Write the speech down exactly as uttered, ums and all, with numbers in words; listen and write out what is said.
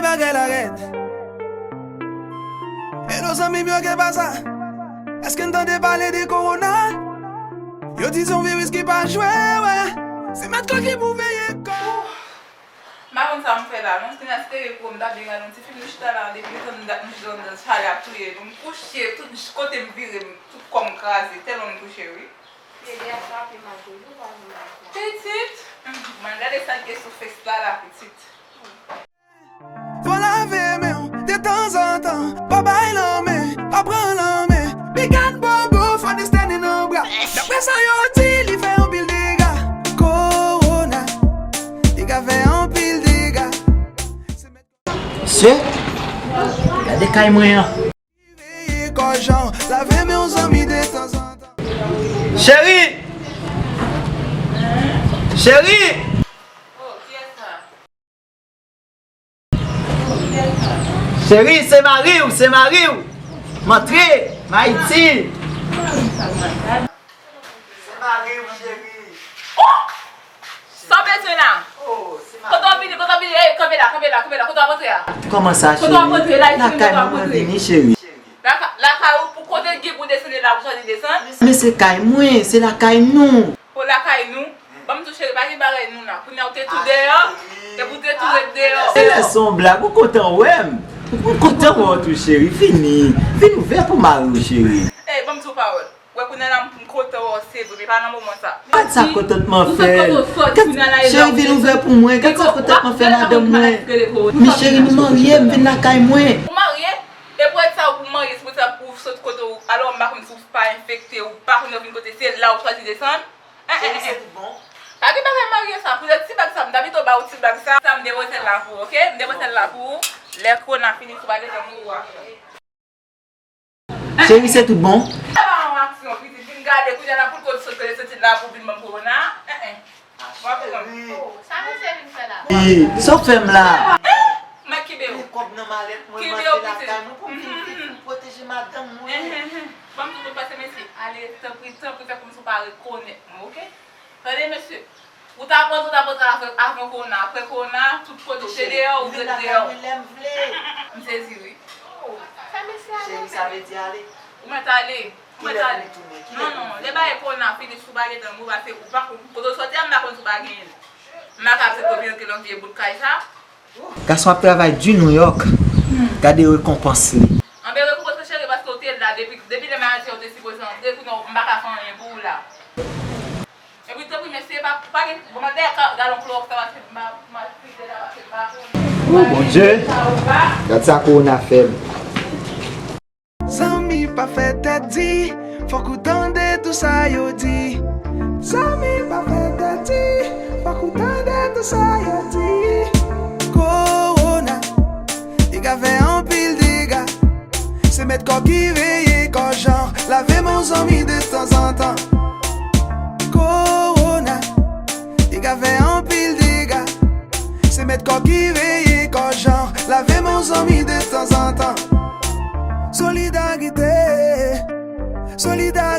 Bagay la rèd. Hello zanmi m yo, ke pasa? Èske n tande pale de kowona? Yo di se yon viris ki pa jwe, wè. Se mèt kò ki pou veye kò. M pa konn sa m fè la non, se nan espere pou m ta byen gade yon ti fim, nou chita la depi letan m dat nou chita anndan chalè ap touye nou, m kouche tout kote m vire m, tout kò m kraze tèlman m kouche wi. Pitit, mwen gade sa k gen sou fes la la pitit. Fò lave men w detanzantan, pa bay lanmen, pa pran lanmen. Big and bobo, fò desten nan bra. Daprè sa yo di, li fè anpil dega. Kowona, li ka fè anpil dega. Mesye, gade kay mwen an. Veye kò jan, lave men w zanmi detanzantan. Cheri! Cheri! Cheri, se mari w, se mari w. M antre, m Ayiti. Se mari w, cheri. Sa w bezwen la? Oh, se mari. Kote w vini, kote w vini? Ey, kanpe la, kanpe la, kanpe la. Kote w ap antre a? Kòman sa, cheri? Kote w ap antre la? Lakay mwen mwen vini, cheri. Lakay, lakay ou pou kote gen pou desann la, ou chwazi desann? Men se kay mwen, se lakay nou. Pou lakay nou? Ban m di w cheri, pa gen bagay nou la. Kounye a ou te tou deyò, epi ou te tou ret deyò. Se lè se yon blag, ou kontan wè m. M kontan wè w tou, cheri. Vini, vin ouvè pou mari w, cheri. Ey, ban m di w pawòl. Wè kounye a la m kontan wè w se vre, men pa nan moman sa. Gad sa kontantman fè l. Gad, cheri, vin ouvè pou mwen. Gad sa kontantman fè madanm mwen. Men cheri, nou marye, m vin lakay mwen. Ou marye? E pou èd sa ou pou marye, se pou sa pou w sot kote w. Alò, m pa konn si w pa enfekte, ou pa konn lè w vin kote, se la ou chwazi desann. Cheri, se tout bon. Pa gen bagay marye sa, pou ti bag sa, m ta pito ba ou ti bag sa. Sa m demwazèl la pou ou, oke? M demwazèl la pou ou. Lè kowona fini, si w pa gentan mouri, w a fè. Cheri, se tout bon? Sa pa yon aksyon, pitit. Vin gade, kounye a la pou l konn sot kote soti la pou vin ban m kowona. En, en. W ap konn. Oh, sa mesye vin fè la? Ih, sa w fè m la? Mwen kibe w. Kibe w, pitit. Mwen pou m vin, vin pwoteje madanm mwen. Ban m tout pase mesye. Ale, tanpri, tanpri, fè kòmsi w pa rekonèt mwen, oke? Tande, mesye. Ou ta pran, ou ta pran avè, avè kowona, apre kowona, tout kote ou te deyò, ou ret deyò. M sezi, wi. Cheri, sa vle di ale? Ou mèt ale. Ou mèt ale. Non, non, lè bagay kowona fini, si w pa gentan mouri, pase ou pa konn kote w soti a, m pa konn si w pa genyen l. M pa ka aksepte w vin rete nan vye bout kay sa. Gason ap travay di New York. Gade rekonpans li. Anben rekonpans li cheri, paske w te la depi, depi lè maladi a ou te sipoze antre, kounye a m pa ka fè anyen pou ou la. Epi tanpri mesye, pa, pa gen, bon, mande a ka, galon klowòks sa, paske m pa, m pa, m pa, m pa. Oh, Bondye. Gad sa kowona fè m. Zanmi pa fè tèt di, fòk ou tande tou sa yo di. Zanmi pa fè tèt di, fòk ou tande tou sa yo di. Kowona, li ka fè anpil dega. Se mèt kò ki veye kò jan, lave men w zanmi detanzantan. Kowona, li ka fè anpil dega. Se mèt kò ki veye kò jan, lave men w zanmi detanzantan. Solidarite, solidarite.